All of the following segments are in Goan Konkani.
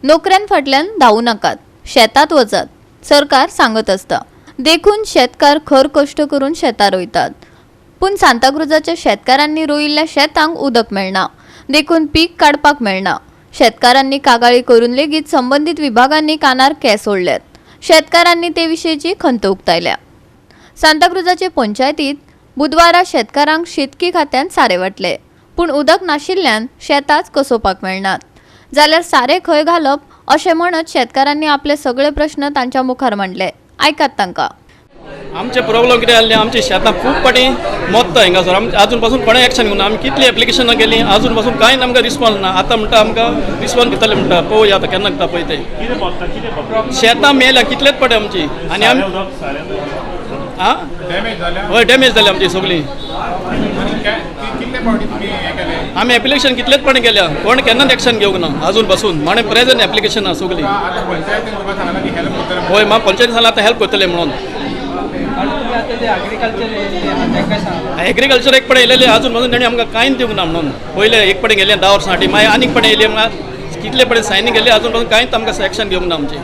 नोकऱ्यां फाटल्यान धांवू नाकात, शेतांत वचात, सरकार सांगत आसता. देखून शेतकार खर कश्ट करून शेतां रोयतात. पूण सांताक्रुजाच्या शेतकारांनी रोयिल्ल्या शेतांक उदक मेळना, देखून पीक काडपाक मेळना. शेतकारांनी कागाळी करून लेगीत संबंदीत विभागांनी कानार केंस ओडल्यात. शेतकारांनी ते विशींची खंत उक्तायल्या. सांताक्रुजाचे पंचायतीत बुधवारा शेतकारांक शेतकी खात्यान सारें वांटले, पूण उदक नाशिल्ल्यान शेतांच कसोवपाक मेळनात जाल्यार सारें खंय घालप अशें म्हणत शेतकारांनी आपले सगळे प्रश्न तांच्या मुखार मांडले. आयकात तांकां. आमचे प्रॉब्लम कितें जाल्लें, आमची शेतां खूब फाटीं मोत्ता हिंगासर. आम आजून पासून कोणें एक्शन घेवना. आमी कितली एप्लिकेशनां केली, आजून पासून कांय आमकां रिस्पॉन्स ना. आतां म्हणटा आमकां रिस्पॉन्स दितले म्हणटा. पळोवया आतां केन्ना दिता पळय ते. कितें पडटा, कितें पडटा? शेतां मेल्या कितलेच पडे आमची आनी आमी उदक सारें उदक. आं. डॅमेज जाल्या? हय, डॅमेज जाल्या आमची सगळी. आनी कितले फावटी तुमी हें केलें? आमी एप्लिकेशन कितलेच फावटी केल्या, कोण केन्नाच एक्शन घेवंक ना आजून पासून. माणे प्रेजंट एप्लिकेशन आहा सगळी. आतां पंचायतीन तुका सांगलां की हेल्प करतले? हय, म्हाका पंचायती सांगलां आतां हेल्प करतले म्हणून. आनी तुमी आतां ते एग्रीकल्चर येयल्ले आहा तांकां सांगलां? एग्रीकल्चर एक पडे येयलेले, आजून पासून ताणी आमकां कांयच दिवंक ना म्हणून. पयले एक पडे गेले 10 वर्सां फाटीं, मागीर आनीक पडे येयले, म्हाका कितले पडे सायनी गेले, आजून पासून कांयच आमकां एक्शन घेवंक ना आमची.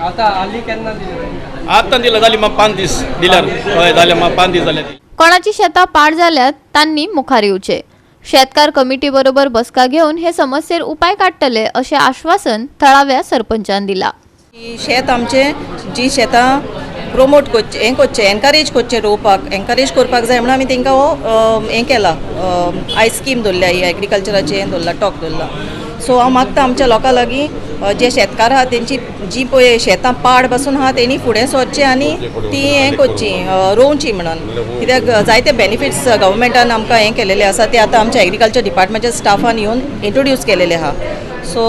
आतां हाली केन्ना दिले तांकां? आतां दिला जाली म्हाका 5 दीस दिल्यार. हय, जाले म्हाका 5 दीस जाले. कोणाची शेतां पाड जाल्यात तांणी मुखार येवचे. शेतकार कमिटी बरोबर बसका घेवन हे समस्येर उपाय काडटले अशें आश्वासन थळाव्या सरपंचान दिला. की शेत आमचें, जी शेतां प्रोमोट करचें, हें करचें, एनकरेज करचें, रोवपाक एनकरेज करपाक जाय म्हणून आमी तांकां हो हें केला, आयज स्कीम दवरल्या ही एग्रीकल्चराचें हें दवरला, टॉक दवरला. सो हांव मागता आमच्या लोकां लागीं, जे शेतकार आहा तेंची जी पळय शेतां पाड पासून आहा तेणी फुडें सरचें आनी ती हें करची, रोवची म्हणून. कित्याक जायते बेनिफिट्स गव्हर्मेंटान आमकां हें केलेले आसा, ते आतां आमच्या एग्रीकल्चर डिपार्टमेंटच्या स्टाफान येवन इंट्रोड्यूस केलेले आहा. सो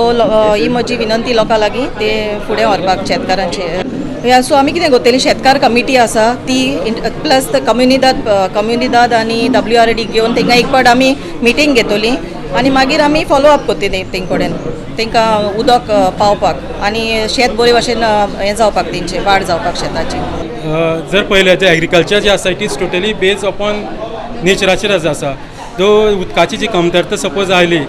ही म्हजी विनंती लोकां लागीं, ते फुडें व्हरपाक शेतकारांचे. सो आमी कितें करतली, शेतकार कमिटी आसा ती प्लस कम्युनिदाद, कम्युनिदाद आनी डब्ल्यू आर डी घेवन तांकां एक फावट आमी मिटींग घेतली आनी मागीर आमी फॉलो अप करतली तेंचे कडेन, तांकां उदक पावपाक आनी शेत बरे भशेन हें जावपाक, तेंचें वाड जावपाक शेताची. जर पळयलें जे एग्रीकल्चर जें आसा, it is totally based upon नेचराचेर आसा. जो उदकाची जी कमतरता सपोज आयली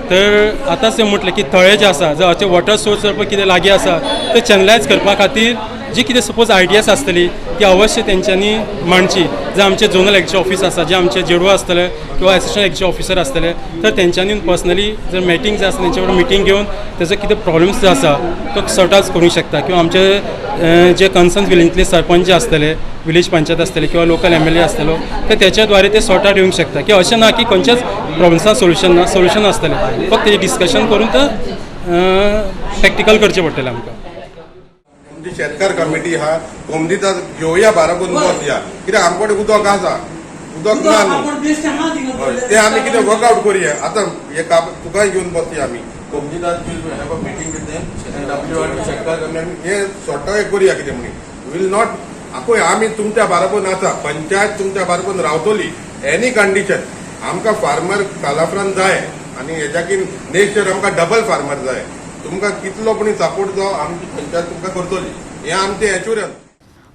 तर आतांच ते म्हटलें की थळे जे आसा, जर वॉटर सोर्स जर पळय कितें लागीं आसा तर चॅनलायज करपा खातीर जी कितें सपोज आयडियास आसतली ती अवश्य तेंच्यांनी मांडची. जे आमचे झोनल एग्रीकल्चर ऑफिस आसा, जे आमचे जेडो आसतले किंवा एसिस्टंट एग्रीकल्चर ऑफिसर आसतले, तर तेंच्यांनी पर्सनली जर मिटींग जे आसा तेंचे बरोबर मिटींग घेवन तेजो कितें प्रॉब्लम्स जो आसा तो सॉर्ट आउट करूंक शकता. किंवा आमचे जे कन्सर्न विलेजींतले सरपंच जे आसतले, विलेज पंचायत आसतले किंवा लोकल एमएलए आसतलो, तर त्याच्या द्वारे ते सॉर्ट आउट येवंक शकता. की अशें ना की खंयच्याच प्रॉब्लम्साक सोल्युशन ना, सोल्युशन आसतलें, फक्त तेजें डिस्कशन करून तर प्रॅक्टिकल करचें पडटलें आमकां. आमची शेतकार कमिटी आहा, कोमदिता घेवया, बाराबोन बसया, कित्याक आमचे कडेन उदक आसा, उदक ना न्हू. हय, ते आमी कितें वर्कआउट करुया. आतां हे तुकाय घेवन बसया आमी. कोमदिदाद will have a meeting with them and WRD, शेतकार कमिटी. आमी हे सॉर्ट आउट करुया कितें म्हणून. Will not आपूय आमी तुमच्या बाराबोन आसा, पंचायत तुमच्या बाराबोन रावतली एनी कंडिशन. आमकां फार्मर कालाफ्रान जाय आनी हेज्याकीन नेक्स्ट इयर आमकां डबल फार्मर जाय. तुमकां कितलो कोणी सपोर्ट जावं, आमची पंचायत तुमकां करतली, हें आमचें एश्युरन्स.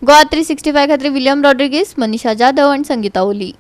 गोवा 365 खातीर विलियम रॉड्रिगीस, मनीषा जाधव आनी संगीता ओली.